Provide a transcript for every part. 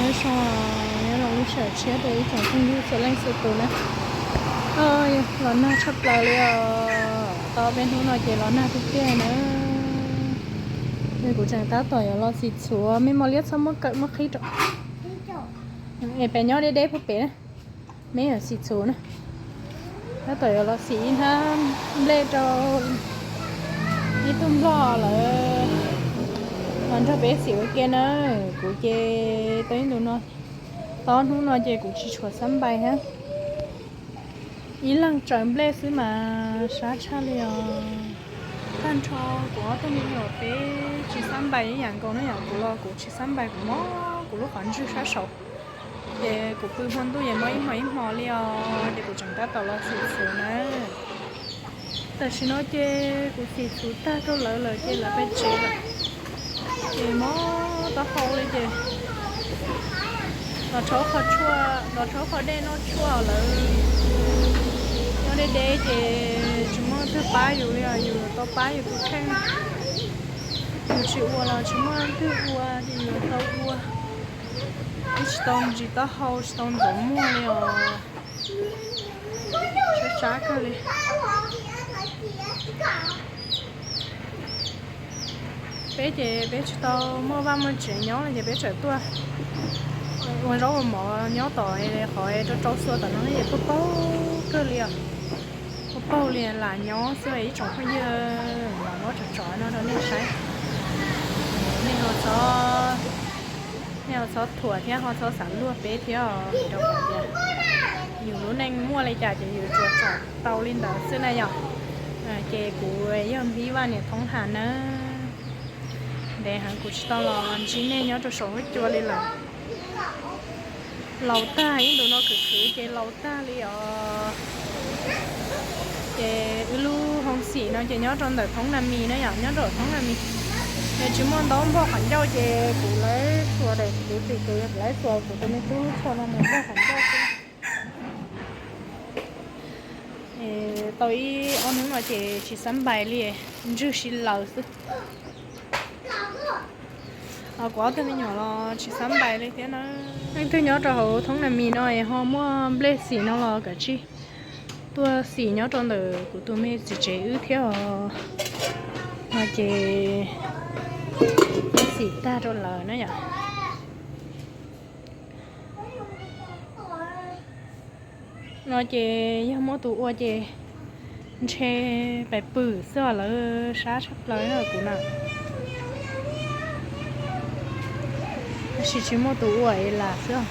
Nyob zoo, nyob zoo lub sij hawm tshiab rau ib tsoom phooj ywg txhua leej txhua tus na. Los nag tshaj plaws li os, tau peb hnub no ces los nag tiag tiag na. Kuv tseem tab tom yuav los xim txhuv, mej mos liab txhob muab kawm muab qhib rau. Es pem nyob deb deb puag pem na, meb yuav xim txhuv na. Tab tom yuav los xim ib hnab nplej rau ib tug nplog lawv los nrog peb xim ua ke na. Kuv ces tau ib ntus no, tau ob hnub no ces kuv tsis tshua xab npais thiab. Ib leeg tsaws nplej xwb mas sab tshaj li os. Tag nrho kuv ob tug me nyuam peb tsis xab npais ib yam nkaus na yom. Kuv los kuv tsis xab npais, kuv mob kuv lub qhov ntswg sab saud. Ces kuv pw hmo ntuj ces mob ib hmos ib hmos li os, ces kuv tseem tab tom los xim txhuv na. Tam sim no ces kuv xim txhuv tag rau lawv lawm ces lawv pais tsev lawm. Ces mob taub hau li ces los rhaub qhov tshuaj, los rhaub qhov dej noj tshuaj lawm. Nyob deb deb ces tsis muaj leej twg pab yus li os, yus tau pab yus tus kheej. Yus tsis ua los tsis muaj leej twg ua ces yus tau ua. Twb tsis tau ntsis taub hau, tsis tau ntxuav muag li os. Sab sab kawg li. Peb ces peb tsis tau muaj vaj muaj tsev nyob li ces peb txawm tuaj ua zaub ua mov nyob tom qhov rau rau xua tom no ces paug paug kawg li os. Paug paug li lam nyob xwb ib tsoom phooj ywg, los muab tsom tsom no rau nej saib. Nej ho txhob, nej ho txhob thuam thiab ho txhob xav luag peb thiab os, vim rau qhov tias yus lub neej muaj li cas ces yus tsuas tsom tau li ntawd xwb na yom. Ces kuv yog Npib Vaj niam Thoob Ham nawb. Ntev heev kuv tsis tau los ntsib nej nyob rau saum huab cua li lawm. Laus tag, ib ntus no khwv khwv ces laus tag li os. Ces wb lub hoob xim no ces nyob rau ntawm Thoob Na Mis na yom, nyob rau Thoob Na Mis. Ces tsis muaj ntaub npog qhov ncauj ces kuv lawv xuas daim kuv txiv kuv lawv xuas kuv tus me tub lub tsho no mus npog qhov ncauj xwb. Tau ib ob hnub no ces tsis xab npais li, ntswg si laws xwb. Kuv ob tug me nyuam los tsis xab npais li thiab na. Leej twg nyob rau hauv Thoob Na Mis no es ho muaj nplej xim no los kav tsij tuaj xim nyob rau ntawm kuv tus me txiv tsev wb thiab os. No ces xim tag rau lawm na yom. No ces yog muaj tus ua ces ntshe pais pw xwb os, lawv sab tshaj plaws kuv na. Tab sis tsis muaj tus ua es lam xwb os.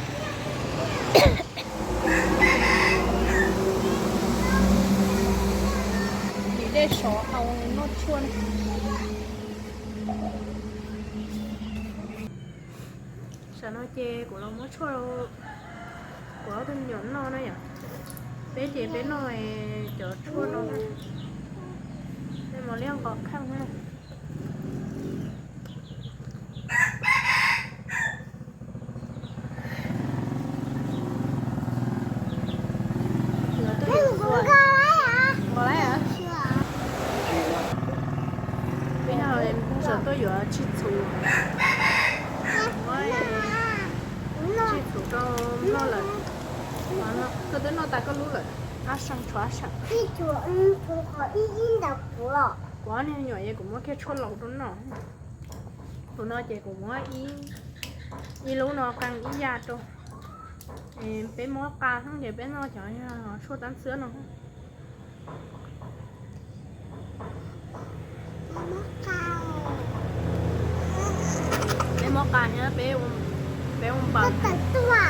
Tiv dej sov hau noj tshuaj. Tam no ces kuv los muab tshuaj rau kuv ob tug me nyuam noj na yom. Peb ces peb noj cov tshuaj no, tej mos liab nqos kheej na. Peb no tuaj yuav tshij txhuv, tshij txhuv rau noj lawm. Koj twb noj tas koj lub lawm, ab seem tshuav ab seem. Kuv ob niag nyuam es kuv muab kiag tshuaj laus rau noj. Tus no ces kuv muab ib lub no qee ib yam rau. Peb muab qa hnub ces peb noj cov tshuaj tab xwb no. Peb muab qa thiab peb ua npaws, peb ua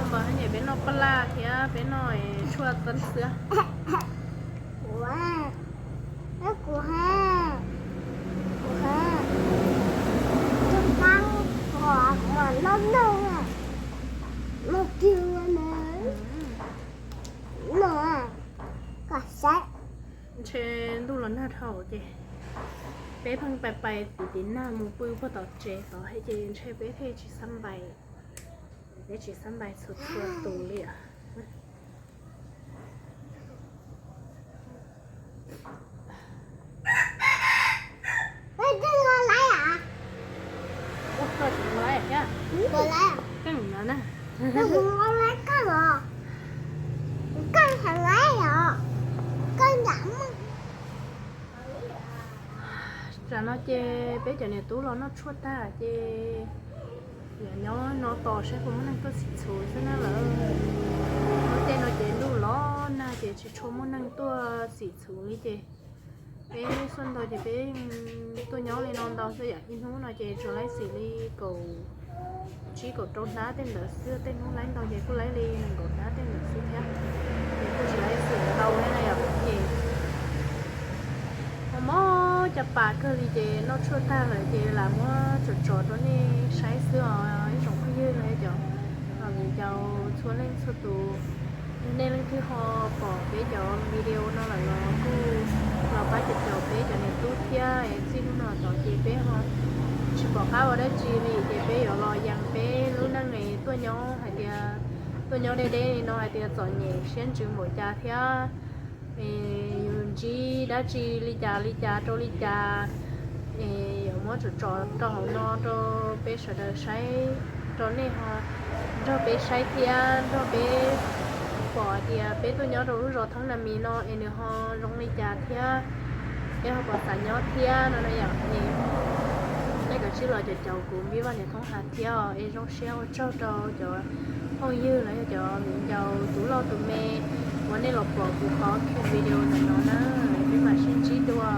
npaws ces peb noj paj laj thiab peb noj tshuaj tab xwb. Ntshe ntuj los nag dhau ces peb pheej pais pais tiv tiv nag mus pw puag tom tsev tod ces ntshe peb thiaj tsis xab npais, peb tsis xab npais txhua txhua tus li os. Keej no na. Tam no ces peb cov niam tub los noj tshuaj tag ces nyob no tos saib puas muaj neeg tuaj xim txhuv xwb na lawm. Hnub tej no ces ntuj los nag ces tsis tshua muaj neeg tuaj xim txhuv li ces peb xuaj ntau ces peb tuaj nyob li no ntau xwb yom. Ib hnub no ces tsuas laib xim li kaum tsib kaum rau hnab tej ntawd xwb, tej hnub laib ntau ces kuj laib li nees nkaum hnab tej ntawd xwb thiab. Ces kuj tsis laib xim ntau li na yom. Ces mob mob caj pas kawg li ces noj tshuaj tag lawm ces lam muab tso tso rau nej saib xwb os ib tsoom phooj ywg los yog cov viv ncaus txhua leej txhua tus. Yog nej leej twg ho pom peb cov video no lawm los kuj los pab caum caum peb cov niam tub thiab es txij hnub no tod ces peb ho tsis pom qab ua dab tsi li ces peb yuav los yees peb lub neej es tuaj nyob hais tias tuaj nyob deb deb li no hais tias txom nyem siab ntsws npaum cas thiab es yus ntsib dab tsi li cas li cas rau li cas es yuav muab tso tso rau hauv no rau peb sawv daws saib, rau nej ho nrog peb saib thiab nrog peb pom tias peb tuaj nyob rau lub zos Thoob Nas Mis no es nws ho zoo li cas thiab peb ho puas xav nyob thiab no na yom. Es nej kav tsij los caum caum kuv Npib Vaj Niam Thoob Hav thiab os. Es zoo siab ua tsaug rau cov phooj ywg los yog cov viv ncaus tus loj tus me uas nej los pom kuv qhov video ntawm no na. Peb mam sib ntsib dua.